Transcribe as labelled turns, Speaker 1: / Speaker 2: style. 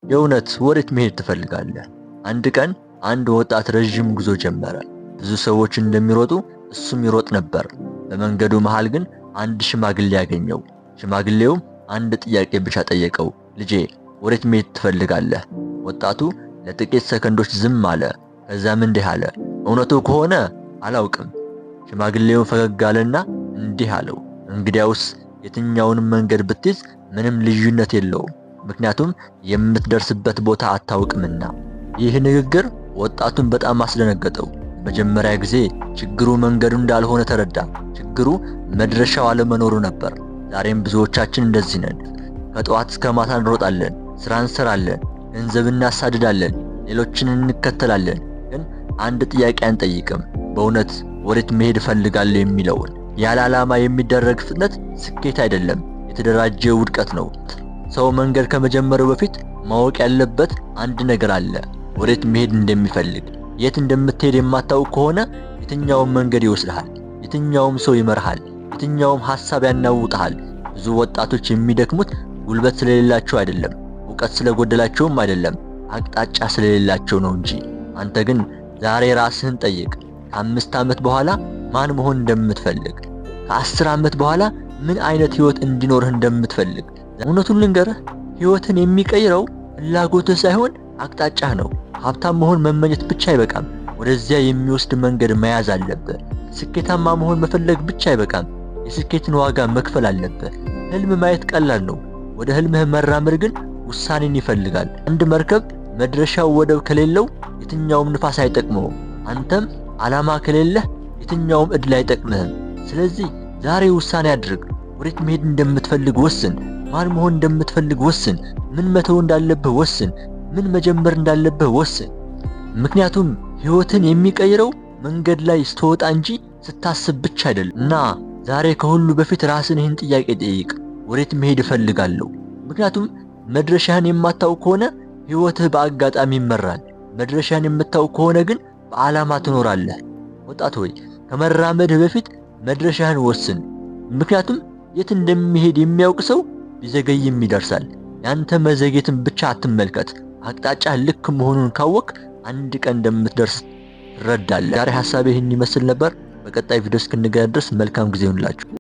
Speaker 1: የእውነት ወዴት መሄድ ትፈልጋለህ? አንድ ቀን አንድ ወጣት ረዥም ጉዞ ጀመረ። ብዙ ሰዎች እንደሚሮጡ እሱም ይሮጥ ነበር። በመንገዱ መሃል ግን አንድ ሽማግሌ ያገኘው። ሽማግሌውም አንድ ጥያቄ ብቻ ጠየቀው። ልጄ፣ ወዴት መሄድ ትፈልጋለህ? ወጣቱ ለጥቂት ሰከንዶች ዝም አለ። ከዛም እንዲህ አለ፣ እውነቱ ከሆነ አላውቅም። ሽማግሌውም ፈገግ አለና እንዲህ አለው፣ እንግዲያውስ የትኛውንም መንገድ ብትይዝ ምንም ልዩነት የለውም፣ ምክንያቱም የምትደርስበት ቦታ አታውቅምና። ይህ ንግግር ወጣቱን በጣም አስደነገጠው። መጀመሪያ ጊዜ ችግሩ መንገዱ እንዳልሆነ ተረዳ። ችግሩ መድረሻው አለመኖሩ ነበር። ዛሬም ብዙዎቻችን እንደዚህ ነን። ከጠዋት እስከ ማታ እንሮጣለን፣ ስራ እንሰራለን፣ ገንዘብ እናሳድዳለን፣ ሌሎችን እንከተላለን። ግን አንድ ጥያቄ አንጠይቅም፣ በእውነት ወዴት መሄድ እፈልጋለሁ የሚለውን። ያለ ዓላማ የሚደረግ ፍጥነት ስኬት አይደለም፣ የተደራጀ ውድቀት ነው። ሰው መንገድ ከመጀመሩ በፊት ማወቅ ያለበት አንድ ነገር አለ፣ ወዴት መሄድ እንደሚፈልግ። የት እንደምትሄድ የማታውቅ ከሆነ የትኛውም መንገድ ይወስድሃል፣ የትኛውም ሰው ይመርሃል፣ የትኛውም ሐሳብ ያናውጥሃል። ብዙ ወጣቶች የሚደክሙት ጉልበት ስለሌላቸው አይደለም፣ እውቀት ስለጎደላቸውም አይደለም፣ አቅጣጫ ስለሌላቸው ነው እንጂ። አንተ ግን ዛሬ ራስህን ጠይቅ። ከ5 ዓመት በኋላ ማን መሆን እንደምትፈልግ፣ ከ10 ዓመት በኋላ ምን አይነት ህይወት እንዲኖርህ እንደምትፈልግ። እውነቱን ልንገርህ፣ ህይወትን የሚቀይረው ፍላጎትህ ሳይሆን አቅጣጫህ ነው። ሀብታም መሆን መመኘት ብቻ አይበቃም። ወደዚያ የሚወስድ መንገድ መያዝ አለብህ። ስኬታማ መሆን መፈለግ ብቻ አይበቃም። የስኬትን ዋጋ መክፈል አለብህ። ህልም ማየት ቀላል ነው። ወደ ህልምህ መራመድ ግን ውሳኔን ይፈልጋል። አንድ መርከብ መድረሻው ወደብ ከሌለው የትኛውም ንፋስ አይጠቅመውም። አንተም ዓላማ ከሌለህ የትኛውም እድል አይጠቅምህም። ስለዚህ ዛሬ ውሳኔ አድርግ። ወዴት መሄድ እንደምትፈልግ ወስን። ማን መሆን እንደምትፈልግ ወስን። ምን መተው እንዳለብህ ወስን። ምን መጀመር እንዳለብህ ወስን። ምክንያቱም ህይወትን የሚቀይረው መንገድ ላይ ስትወጣ እንጂ ስታስብ ብቻ አይደለም። እና ዛሬ ከሁሉ በፊት ራስን ይህን ጥያቄ ጠይቅ። ወዴት መሄድ እፈልጋለሁ? ምክንያቱም መድረሻህን የማታውቅ ከሆነ ህይወትህ በአጋጣሚ ይመራል። መድረሻህን የምታውቅ ከሆነ ግን በዓላማ ትኖራለህ። ወጣት ሆይ፣ ከመራመድህ በፊት መድረሻህን ወስን። ምክንያቱም የት እንደሚሄድ የሚያውቅ ሰው ቢዘገይም ይደርሳል። ያንተ መዘግየትን ብቻ አትመልከት። አቅጣጫህ ልክ መሆኑን ካወቅክ አንድ ቀን እንደምትደርስ ትረዳለህ። ዛሬ ሀሳቤ ይህን ይመስል ነበር። በቀጣይ ቪዲዮ እስክንገናኝ ድረስ መልካም ጊዜ ይሁንላችሁ።